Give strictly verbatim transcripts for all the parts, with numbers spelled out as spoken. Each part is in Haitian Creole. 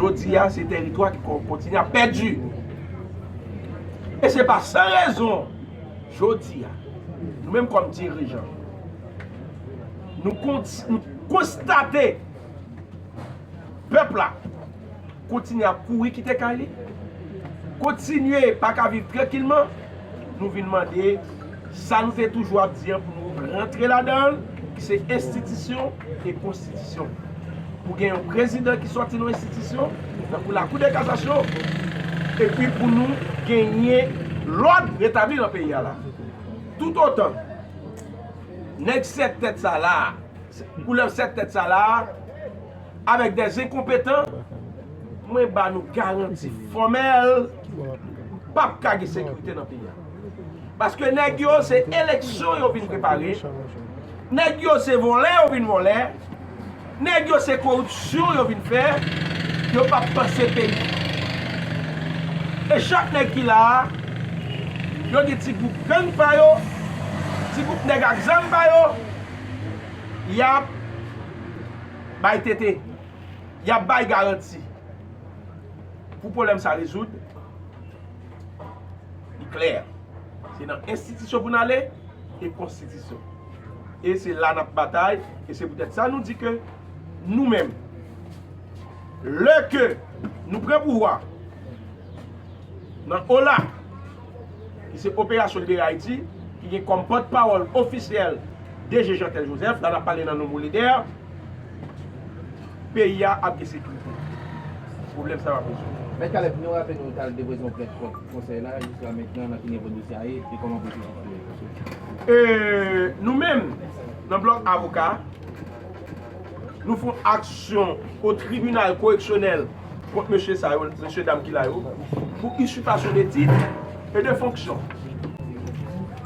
Jodi a, se tèritwa ki kon- kontinye ap pèdi. E se pa san rezon, jodi a, nou menm kòm dirijan, nou konti- nou konstate pèp la kontinye ap kouri kite kay li, kontinye pa ka viv trankilman, nou vin mande sa nou te toujou ap di an pou nou rantre ladan l, ki se enstitisyon e konstitisyon. Pou gen yon prezidan ki sòti nan enstitisyon, tankou Lakou de Kasasyon, epi pou nou genyen lòd retabli nan peyi a la. Toutotan nèg sèt tèt sa la, koulèv sèt tèt sa la, avèk dè enkonpetan, mwen ba nou garanti fòmèl, p ap ka gen sekirite nan peyi a. Paske nèg yo se eleksyon yo vin prepare, nèg yo se vòlè yo vin vòlè, nèg yo se koripsyon yo vin fè, yo p ap panse peyi. E chak nèg ki la a, yo gen ti gwoup gang pa yo, ti gwoup nèg ak zam pa yo, y ap bay tete, y ap bay garanti. Pou pwoblèm sa rezoud, li klè. Se nan enstitisyon pou n ale, e konstitisyon. E se la n ap batay, e se poutèt sa nou di ke nou menm, lè ke nou pran pouvwa, nan OLA, ki se Operasyon Libere Ayiti, ki gen kòm pòtpawòl ofisyèl D G Jeantel Joseph, la n ap pale nan non Molider, peyi a ap gen sekirite. Pwoblèm sa yo ap rezoud. Mèt Caleb, nou raple nou ta al depoze yon plent kont konsèy la, jiska mentnan nan ki nivo dosye a ye, e kòman pwosedi a ye? E, nou menm, nan blòk avoka, nou fè yon aksyon o tribinal koreksyonèl kont mesye sa yo, mesye dam ki la yo, pou usurpation de titre et de fonction.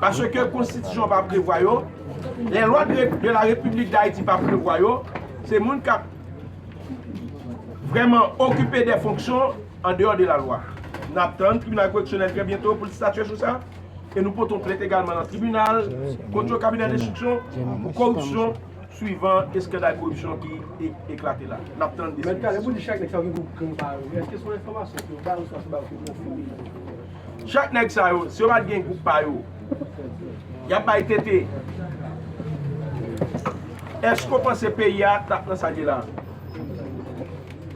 Paske konstitisyon pa prevwa yo, les lois de, de la République d'Haïti pa prevwa yo, se moun k ap vrèman okipe de fonksyon an deyò de la lwa. N ap tann tribinal koreksyonèl trè byento pou l statye sou sa. E nou pote yon plent egalman nan tribinal kont yon kabinè enstriksyon pou koripsyon, swivan eskandal koripsyon ki e- eklate la. N ap tann Mèt Caleb, desizyon. Ou di chak nèg sa yo gen gwoup gang pa yo. Èske se yon enfòmasyon ke yo ba ou, oswa se ba yo ki konfime? Chak nèg sa yo, si yo pa t gen gwoup pa yo, y ap bay tete. Èske w panse peyi a t ap nan sa l ye la?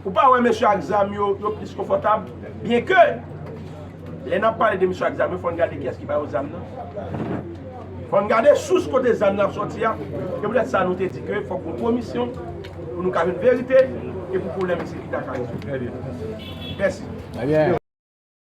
Ou pa wè mesye ak zam yo, yo plis konfòtab? Byenke, lè n ap pale de mesye ak zam yo, fò n gade kiyès ki ba yo zam nan. Fò n gade sous kote zam nan ap sòti a. E poutèt sa, nou te di ke fòk yon komisyon pou nou ka jwenn verite e pou pwoblèm ensekirite a ka rezoud. Mèsi. Trè byen.